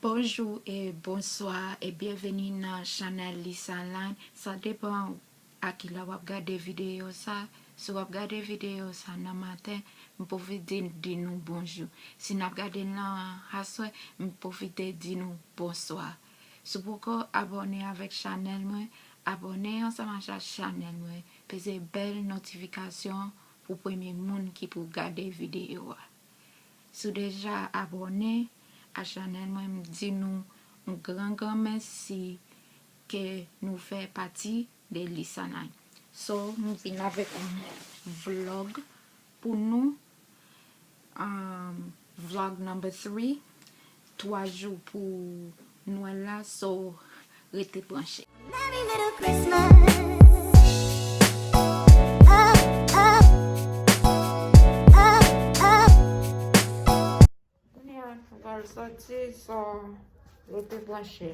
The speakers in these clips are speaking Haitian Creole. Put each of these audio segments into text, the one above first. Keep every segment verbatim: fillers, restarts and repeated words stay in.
Bonjou e bonswa e byenveni nan chanèl Lisa Line. Sa depann a ki lè w ap gade videyo sa. Si w ap gade videyo sa nan maten, m pwofite di nou bonjou. Si n ap gade l nan aswè, m pwofite di nou bonswa. Si w poko abòne avèk chanèl mwen, abòne ansanm ak chanèl mwen. Peze bèl notifikasyon pou premye moun ki pou gade videyo a. Si w deja abòne a chanèl mwen, m di nou yon gran, gran mèsi ke nou fè pati de Lisa Line. So, m vin avèk yon vlog pou nou. Um, vlog number three. Twa jou pou Nwèl la, so rete branche. Merry little Christmas. Up, up, up, up. Kounye a, nou pral sòti, so rete branche,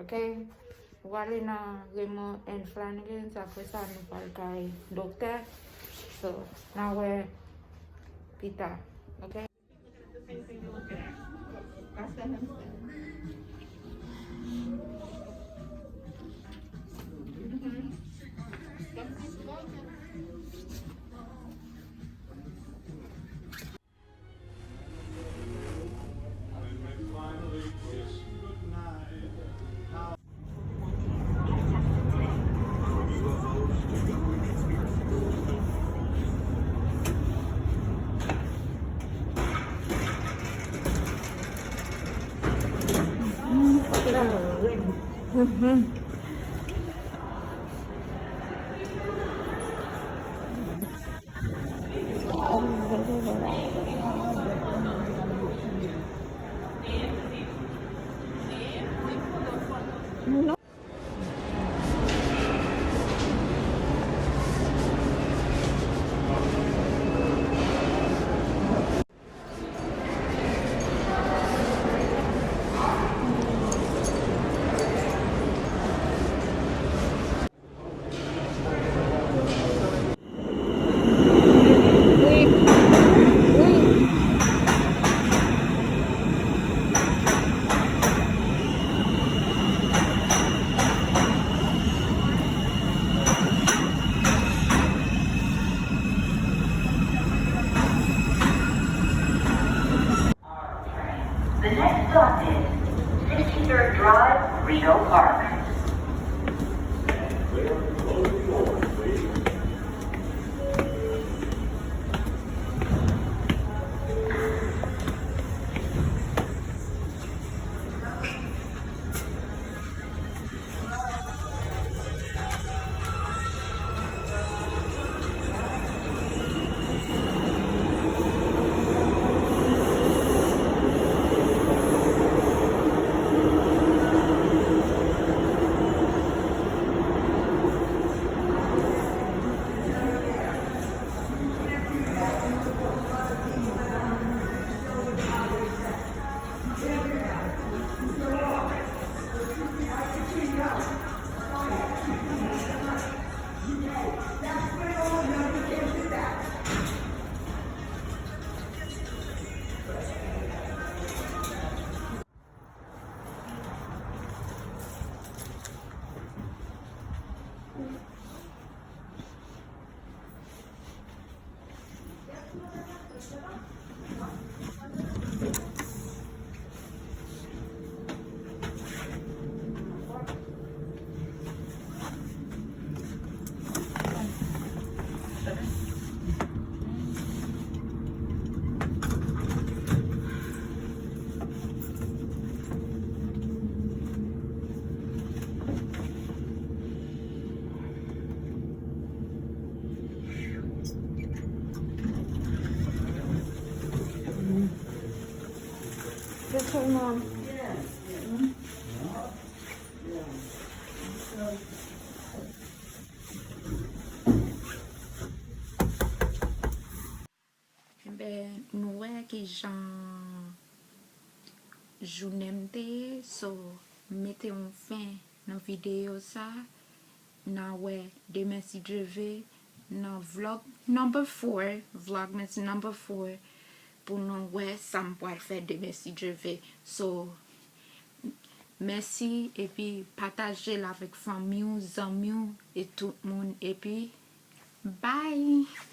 ok? Nou prale nan Raymond and Flanagan's, apre sa nou pral kay doktè. So, n a wè pita, ok? The next stop is sixty-third Drive, Reno Park. Se sèlman. Enben, nou wè kijan jounen m te ye, so, m mete yon fen nan videyo sa. N a wè demen si Dye ve nan vlog number four, vlogmas number four, pou nou wè sa m pral fè demen si Dye ve. So, Mèsi, epi pataje l avèk fanmi w, zanmi w, e tout moun, epi bye!